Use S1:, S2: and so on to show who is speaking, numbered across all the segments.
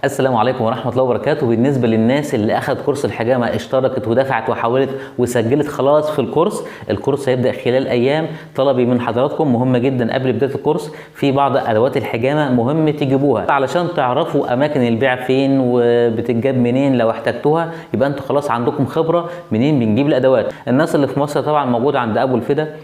S1: السلام عليكم ورحمة الله وبركاته. بالنسبة للناس اللي أخذ كورس الحجامة، اشتركت ودفعت وحاولت وسجلت خلاص في الكورس، الكورس هيبدأ خلال أيام. طلبي من حضراتكم مهم جدا قبل بداية الكورس، في بعض أدوات الحجامة مهم تجيبوها علشان تعرفوا أماكن البيع فين وبتتجاب منين لو احتجتوها، يبقى انتوا خلاص عندكم خبرة منين بنجيب الأدوات. الناس اللي في مصر طبعا موجود عند أبو الفدا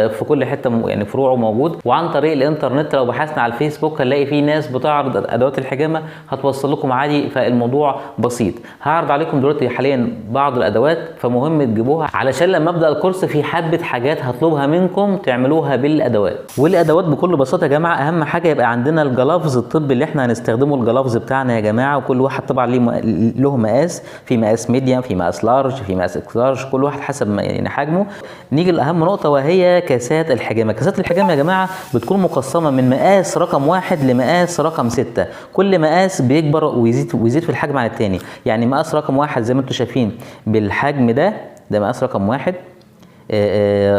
S1: في كل حتة، يعني فروعه موجود، وعن طريق الإنترنت لو بحثنا على الفيسبوك هنلاقي في ناس بتعرض أدوات الحجامة هتوصل لكم عادي، فالموضوع بسيط. هعرض عليكم دلوقتي حاليا بعض الادوات، فمهم تجيبوها علشان لما ابدا الكورس في حبه حاجات هطلبها منكم تعملوها بالادوات. والادوات بكل بساطة يا جماعة، اهم حاجة يبقى عندنا ال gloves الطبي اللي احنا هنستخدمه، ال gloves بتاعنا يا جماعة، وكل واحد طبعا ليه له مقاس، في مقاس medium، في مقاس large، في مقاس X large، كل واحد حسب يعني حجمه. نيجي لاهم نقطة وهي كاسات الحجامة. كاسات الحجامة يا جماعة بتكون مقسمة من مقاس رقم 1 لمقاس رقم 6، كل مقاس بيكبر ويزيد في الحجم عن التاني. يعني مقاس رقم 1 زي ما انتم شايفين بالحجم ده، ده مقاس رقم 1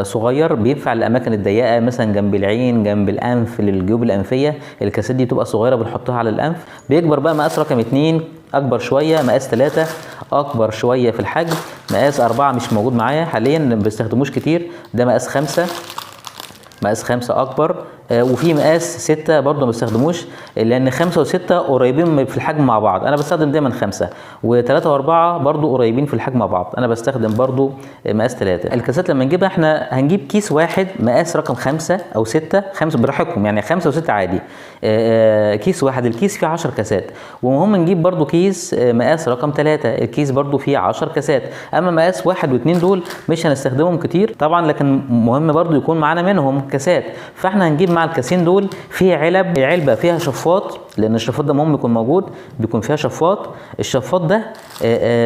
S1: صغير، بينفع للاماكن الضيقه مثلا جنب العين، جنب الانف، للجيوب الانفيه، الكاسات دي بتبقى صغيرة بنحطها على الانف. بيكبر بقى مقاس رقم 2 اكبر شوية، مقاس 3 اكبر شوية في الحجم، مقاس 4 مش موجود معايا حاليا ما بستخدموش كتير، ده مقاس 5، مقاس 5 اكبر، وفي مقاس 6 برضه ما بستخدموش لان 5 و6 قريبين في الحجم مع بعض، انا بستخدم دايما 5، و3 و4 برضه قريبين في الحجم مع بعض، انا بستخدم برضه مقاس 3. الكاسات لما نجيبها احنا هنجيب كيس واحد مقاس رقم 5 او 6، 5 براحتكم يعني 5 و6 عادي، كيس واحد، الكيس فيه 10 كاسات. ومهم نجيب برضه كيس مقاس رقم 3، الكيس برضه فيه 10 كاسات. اما مقاس 1 و2 دول مش هنستخدمهم كتير طبعا، لكن مهم برضه يكون معانا منهم كاسات. فاحنا هنجيب مع الكاسين دول في علب، علبة فيها شفاط، لان الشفاط ده مهم يكون موجود، بيكون فيها شفاط. الشفاط ده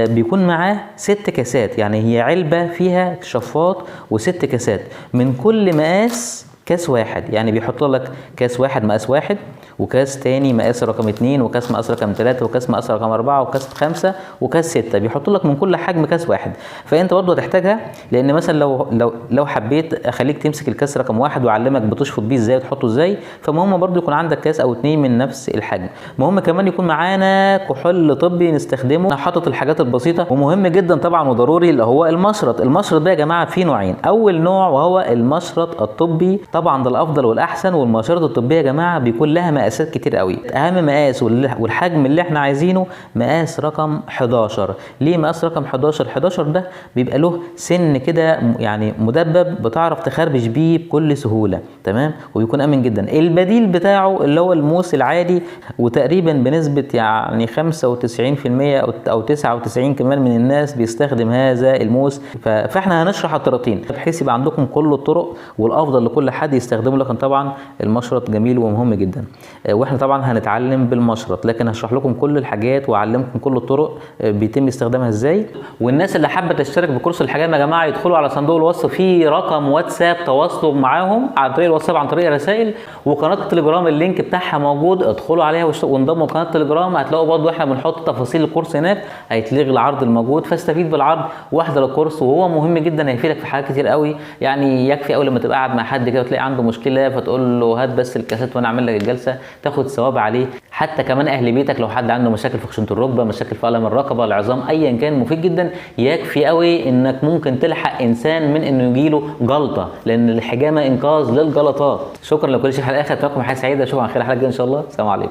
S1: بيكون معاه 6 كاسات، يعني هي علبة فيها شفاط و6 كاسات، من كل مقاس كاس واحد، يعني بيحط لك كاس واحد مقاس 1، وكاس تاني مقاس رقم 2، وكاس مقاس رقم 3، وكاس مقاس رقم 4، وكاس 5، وكاس 6، بيحط لك من كل حجم كاس واحد. فانت برضه هتحتاجها، لان مثلا لو حبيت اخليك تمسك الكاس رقم 1 واعلمك بتشفط بيه ازاي وتحطه ازاي، فمهم برضه يكون عندك كاس او 2 من نفس الحجم. مهم كمان يكون معانا كحول طبي نستخدمه. انا حاطط الحاجات البسيطة. ومهم جدا طبعا وضروري اللي هو المشرط. المشرط ده يا جماعة فيه نوعين، اول نوع وهو المشرط الطبي، طبعا ده الافضل والاحسن. والمشارط الطبية يا جماعة بيكون لها مقاسات كتير قوي، اهم مقاس والحجم اللي احنا عايزينه مقاس رقم 11. ليه مقاس رقم 11؟ 11 ده بيبقى له سن كده يعني مدبب، بتعرف تخربش بيه بكل سهولة، تمام، وبيكون امن جدا. البديل بتاعه اللي هو الموس العادي، وتقريبا بنسبة يعني 95% او 99 كمان من الناس بيستخدم هذا الموس. فاحنا هنشرح الطريقتين بحيث يبقى عندكم كل الطرق والافضل لكل حد يستخدمه. لكن طبعا المشرط جميل ومهم جدا، واحنا طبعا هنتعلم بالمشرط، لكن هشرح لكم كل الحاجات واعلمكم كل الطرق بيتم استخدامها ازاي. والناس اللي حابة تشترك بكورس الحجامة يا جماعة يدخلوا على صندوق الوصف، في رقم واتساب تواصلوا معاهم عن طريق الواتساب، عن طريق الرسائل، وقناة التليجرام ال link بتاعها موجود، ادخلوا عليها وانضموا لقناه التليجرام. هتلاقوا برضه احنا بنحط تفاصيل الكورس هناك، هيتلغي العرض الموجود، فاستفيد بالعرض واحضر الكورس، وهو مهم جدا، هيفيدك في حاجات كتير قوي. يعني يكفي اول لما تبقى قاعد مع حد كده وتلاقي عنده مشكلة فتقول له هات بس الكاسات وانا اعمل لك الجلسة، تاخد ثواب عليه. حتى كمان اهل بيتك لو حد عنده مشاكل في خشونة الركبة، مشاكل في الم الرقبة، العظام، ايا كان، مفيد جدا. يكفي قوي انك ممكن تلحق انسان من انه يجيله جلطة، لان الحجامة انقاذ للجلطات. شكرا لكل شيء. حلقة اخر، اتمنى لكم حياة سعيدة، اشوفكم على خير الحلقة الجاية ان شاء الله. السلام عليكم.